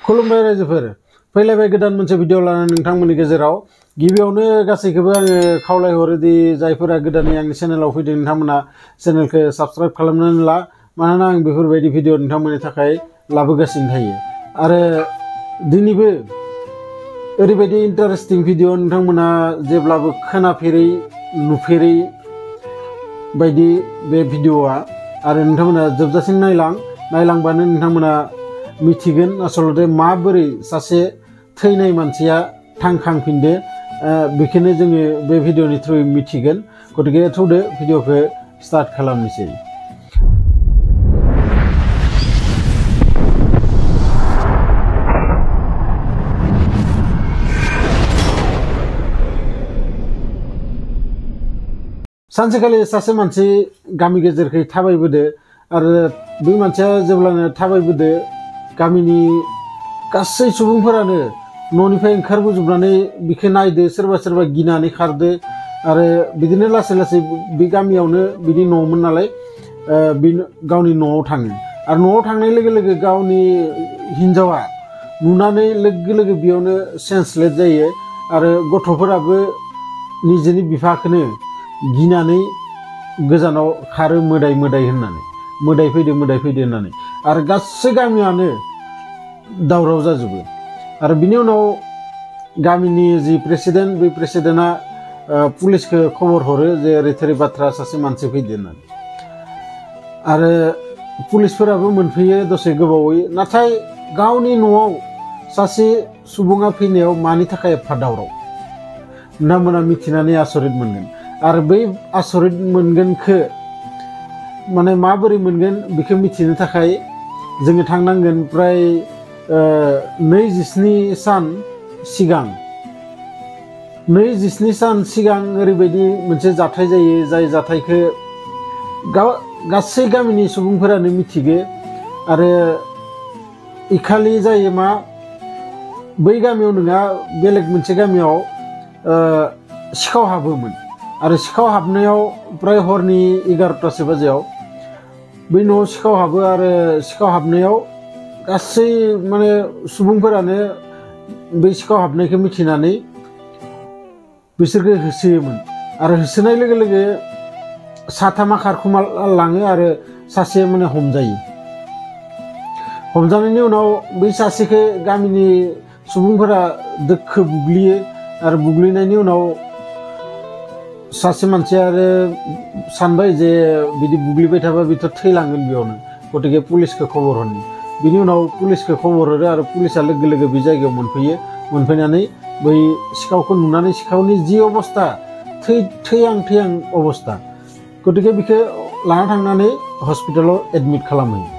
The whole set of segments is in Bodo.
खुलुमबाय रायजोफोर फैलायबाय गोदान मोनसे भिडिअ लानानै नोंथांमोननि गेजेराव गिबियावनो गासैखौबो आङो खावलायहरो दि जायफोरा गोदानै आंनि चेनेलाव फैदों नोंथांमोना चेनेलखौ साबस्क्राइब खालामनानै ला मानोना आं बेफोरबायदि भिडिअ नोंथांमोननि थाखाय लाबोगासिनो थायो आरो दिनैबो ओरैबायदि इन्टारेस्टिं भिडिअ नोंथांमोना जेब्लाबो खोनाफेरै नुफेरै बायदि बे भिडिअआ आरो नोंथांमोना जोबजासिम नायलांबानो नोंथांमोना मिथिगोन आसलते माबोरै सासे थैनाय मानसिया थांखांफिनदो बेखौनो जोङो बे भिडिअनि थ्रुयै मिथिगोन गतिके थौदो भिडिअखौ स्टार्ट खालामनोसै। सानसेखालि सासे मानसि गामि गेजेरखै थाबायबोदो आरो बे मानसिया जेब्लानो थाबायबोदो गामिनि गासै सुबुंफोरानो न'निफ्राय ओंखारबोजोबनानै बिखौ नायदो सोरबा सोरबा गिनानै खारदो आरो बिदिनो लासै लासै बे गामियावनो बिनि न'मोन नालाय गावनि न'आव थाङो आरो न'आव थांनाय लोगो लोगो गावनि हिन्जावा नुनानै लोगो लोगो बेयावनो सेन्सलेट जायो आरो गथ'फोराबो निजेनि बिफाखौनो गिनानै गोजानाव खारो मोदाय होननानै मोदाय फैदो होननानै आरो गासै गामियानो दावराव जाजोबो आरो बिनि उनाव गामिनि जि प्रेसिडेन्ट बे प्रेसिडेन्टआ पुलिसखौ खबर हरो जे ओरै थोरै बाथ्रा सासे मानसि फैदो होननानै आरो पुलिसफोराबो मोनफैयो दसे गोबावै नाथाय गावनि न'आव सासे सुबुङा फैनायाव मानि थाखाय एफा दावराव नोंथांमोना मिथिनानै आसरित मोनगोन आरो बै आसरित मोनगोनखौ माने माबोरै मोनगोन बेखौ मिथिनो थाखाय जोङो थांनांगोन प्राय 27 सान सिगां ओरैबायदि मोनसे जाथाय जायो जाय जाथायखौ गासै गामिनि सुबुंफोरानो मिथिगो आरो इखालि जायो मा बै गामियाव नङा बेलेग मोनसे गामियाव सिखाव हाबोमोन आरो सिखाव हाबनायाव प्राय हरनि 11टासो बाजियाव बै न'आव सिखाव हाबो आरो सिखाव हाबनायाव गासै माने सुबुंफोरानो बै सिखाव हाबनायखौ मिथिनानै बिसोरखौ होसोयोमोन आरो होसोनाय लोगो लोगो साथामा खारखुमा लाङो आरो सासे माने हमजानायनि उनाव बै सासेखौ गामिनि सुबुंफोरा दोखो बुग्लियो आरो बुग्लिनायनि उनाव सासे मानसिया आरो सानबाय जे बिदि बुग्लिबाय थाबा बिथ' थैलांगोन बेयावनो गतिके पुलिसखौ खबर हरनि बिनि उनाव पुलिसखौ खबर हरो आरो पुलिसा लोगो लोगो बे जायगायाव मोनफैयो मोनफैनानै बै सिखावखौ नुनानै सिखावनि जि अबस्था थैहां अबस्था गतिके बिखौ लाना थांनानै हस्पिटालाव एडमिट खालामहैयो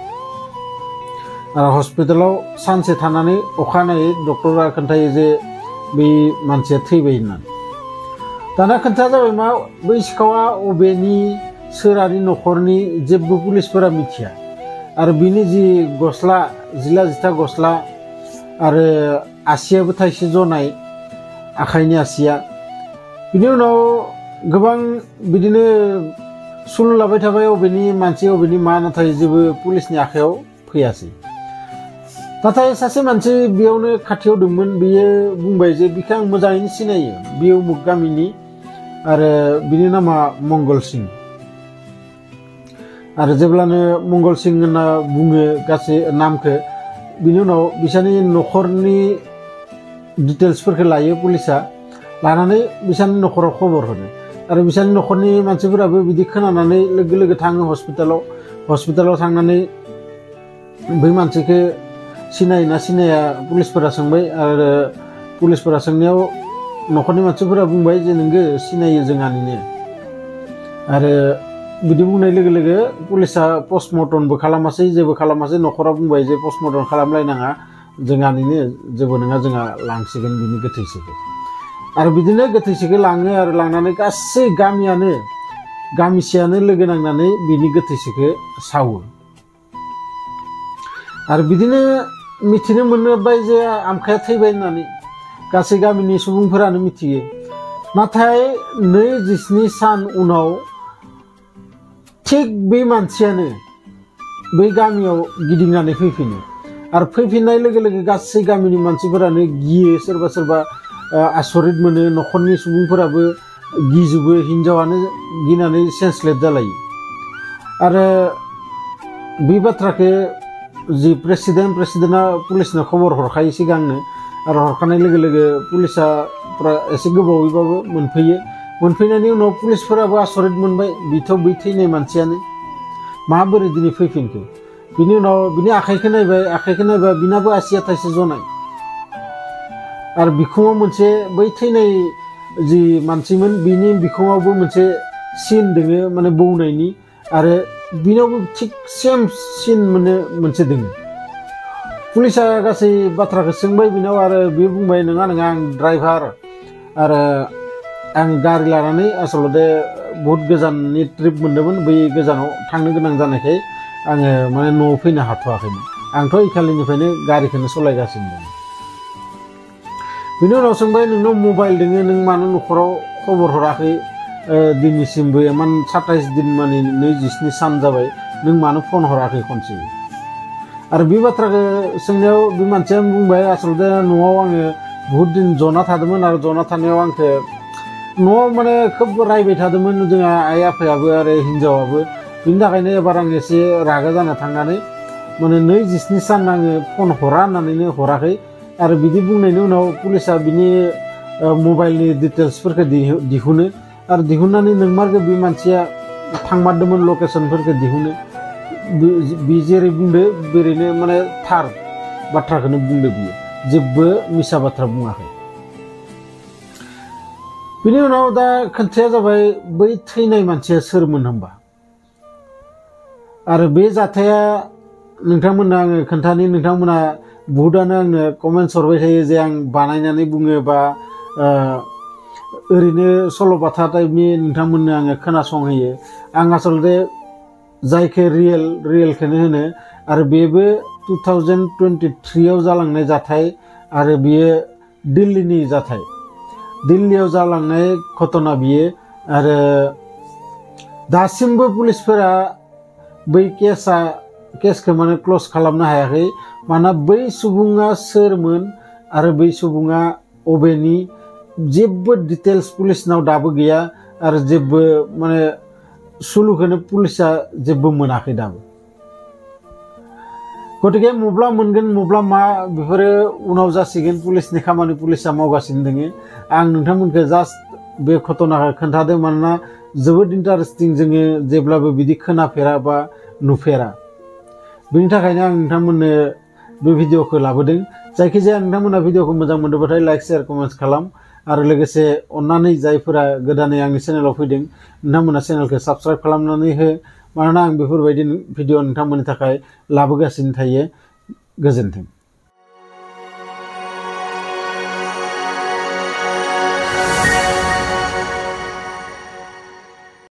आरो हस्पिटालाव सानसे थानानै अखानायै डक्टरा खोन्थायो जे बै मानसिया थैबाय होननानै दाना खोन्थाया जाबाय मा बै सिखावा अबेनि सोरानि न'खरनि जेबो पुलिसफोरा मिथिया आरो बिनि जि गस्ला जिला जिथा गस्ला आरो आसियाबो थाइसे जनाय आखाइनि आसिया बिनि उनाव गोबां बिदिनो सुलु लाबाय थाबाय अबेनि मानसि अबेनि मा नाथाय जेबो पुलिसनि आखायाव फैयासै नाथाय सासे मानसि बेयावनो खाथियाव दंमोन बियो बुंबाय जे बिखौ आं मोजाङैनो सिनायो बियो उमुक गामिनि आरो बिनि नामा मंगल सिं आरो जेब्लानो मंगल सिं होनना बुङो गासै नामखौ बिनि उनाव बिसोरनि न'खरनि डिटेल्सफोरखौ लायो पुलिसा लानानै बिसोरनि न'खराव खबर हरो आरो बिसोरनि न'खरनि मानसिफोराबो बिदि खोनानानै लोगो लोगो थाङो हस्पिटालाव थांनानै बै मानसिखौ सिनायोना सिनाया पुलिसफोरा सोंबाय आरो पुलिसफोरा सोंनायाव न'खरनि मानसिफोरा बुंबाय जे नोंगो सिनायो जोंहानिनो आरो बिदि बुंनाय लोगो लोगो पुलिसा पस्टमर्टमबो खालामासै जेबो खालामासै न'खरा बुंबाय जे पस्टमर्टम खालामलायनाङा जोंहानिनो जेबो नङा जोंहा लांसिगोन बिनि गोथैसोखौ आरो बिदिनो गोथैसोखौ लाङो आरो लांनानै गासै गामिसेयानो लोगो नांनानै बिनि गोथैसोखौ सावो आरो बिदिनो मिथिनो मोनबाय जे आमखाया थैबाय होननानै गासै गामिनि सुबुंफोरानो मिथियो नाथाय 27 सान उनाव थिग बे मानसियानो बै गामियाव गिदिंनानै फैफिनो आरो फैफिननाय लोगो लोगो गासै गामिनि मानसिफोरानो गियो सोरबा सोरबा आसरित मोनो न'खरनि सुबुंफोराबो गिजोबो हिनजावानो गिनानै सेन्सलेट जालायो आरो बे बाथ्राखौ जि प्रेसिडेन्टआ पुलिसनो खबर हरखायो सिगांनो आरो हरखानाय लोगो लोगो पुलिसा एसे गोबावैबाबो मोनफैनायनि उनाव पुलिसफोराबो आसरित मोनबाय बिथ' बै थैनाय मानसियानो माबोरै दिनै फैफिनखो बिनि उनाव बिनि आखाइखौ नायबा बिनाबो आसिया थाइसे जनाय आरो बिखुङाव मोनसे बै थैनाय जि मानसिमोन बिनि बिखुङावबो मोनसे सिन दोङो माने बौनायनि आरो बिनावबो थिक सेम सिन मोनसे दोङो पुलिसा गासै बाथ्राखौ सोंबाय बिनाव आरो बियो बुंबाय नङा आं ड्राइभार आरो आं गारि लानानै आसलते बहुत गोजाननि ट्रिप मोन्दोंमोन बै गोजानाव थांनो गोनां जानायखाय आङो माने न'आव फैनो हाथ'वाखैमोन आंथ' इखालिनिफ्रायनो गारिखौनो सालायगासिनो दं बिनि उनाव सोंबाय नोंनाव मबाइल दोङो नों मानो न'खराव खबर हराखै दिनैसिमबो इमान 27 दिन माने 27 सान जाबाय नों मानो फन हराखै खनसे आरो बे बाथ्राखौ सोंनायाव बे मानसिया बुंबाय आसलते न'आव आङो बहुत दिन जना थादोंमोन आरो जना थानायाव आंखौ न'आव माने खोब रायबाय थादोंमोन जोंहा आइ आफायाबो आरो हिनजावाबो बिनि थाखायनो एबार आं एसे रागा जाना थांनानै माने 27 सान आङो फन हरा होननानैनो हराखै आरो बिदि बुंनायनि उनाव पुलिसा बिनि मबाइलनि डिटेल्सफोरखौ दिहुनो आरो दिहुननानै नोंमारगौ बे मानसिया थांमारदोंमोन लकेसनफोरखौ दिहुनो बि जेरै बुंदो बेरैनो माने थार बाथ्राखौनो बुंदो बियो जेबो मिसा बाथ्रा बुङाखै बिनि उनाव दा खोथाया जाबाय बै थैनाय मानसिया सोरमोन होनबा आरो बे जाथाया नोंथांमोननो आङो खोन्थानि नोंथांमोना बहुतानो आंनो कमेन्ट्स हरबाय थायो जे आं बानायनानै बुङो बा ओरैनो सल'बाथा टाइपनि नोंथांमोननो आङो खोनासंहोयो आं आसलते जायखौ रियेलखौनो होनो आरो बेबो 2023 आव जालांनाय जाथाय आरो बियो दिल्लीनि जाथाय दिल्लीयाव जालांनाय घटना बियो आरो दासिमबो पुलिसफोरा बै केसखौ माने क्ल'ज खालामनो हायाखै मानोना बै सुबुङा सोरमोन आरो बै सुबुङा अबेनि जेबो डिटेल्स पुलिसनाव दाबो गैया आरो जेबो माने सुलुखौनो पुलिसा जेबो मोनाखै दाबो गतिके मब्ला मोनगोन मब्ला मा बेफोरो उनाव जासिगोन पुलिसनि खामानि पुलिसा मावगासिनो दङ आं नोंथांमोनखौ जास्ट बे घटनाखौ खोन्थादों मानोना जोबोद इन्टारेस्टिं जोङो जेब्लाबो बिदि खोनाफेरा बा नुफेरा बेनि थाखायनो आं नोंथांमोननो बे भिडिअखौ लाबोदों जायखिजाया नोंथांमोना भिडिअखौ मोजां मोनदोंबाथाय लाइक शेयार कमेन्ट्स खालाम आरो लोगोसे अन्नानै जायफोरा गोदानै आंनि चेनेलाव फैदों नोंथांमोना चेनेलखौ साबस्क्राइब खालामनानै हो मानोना आं बेफोरबायदि भिडिअ नोंथांमोननि थाखाय लाबोगासिनो थायो गोजोन्थों।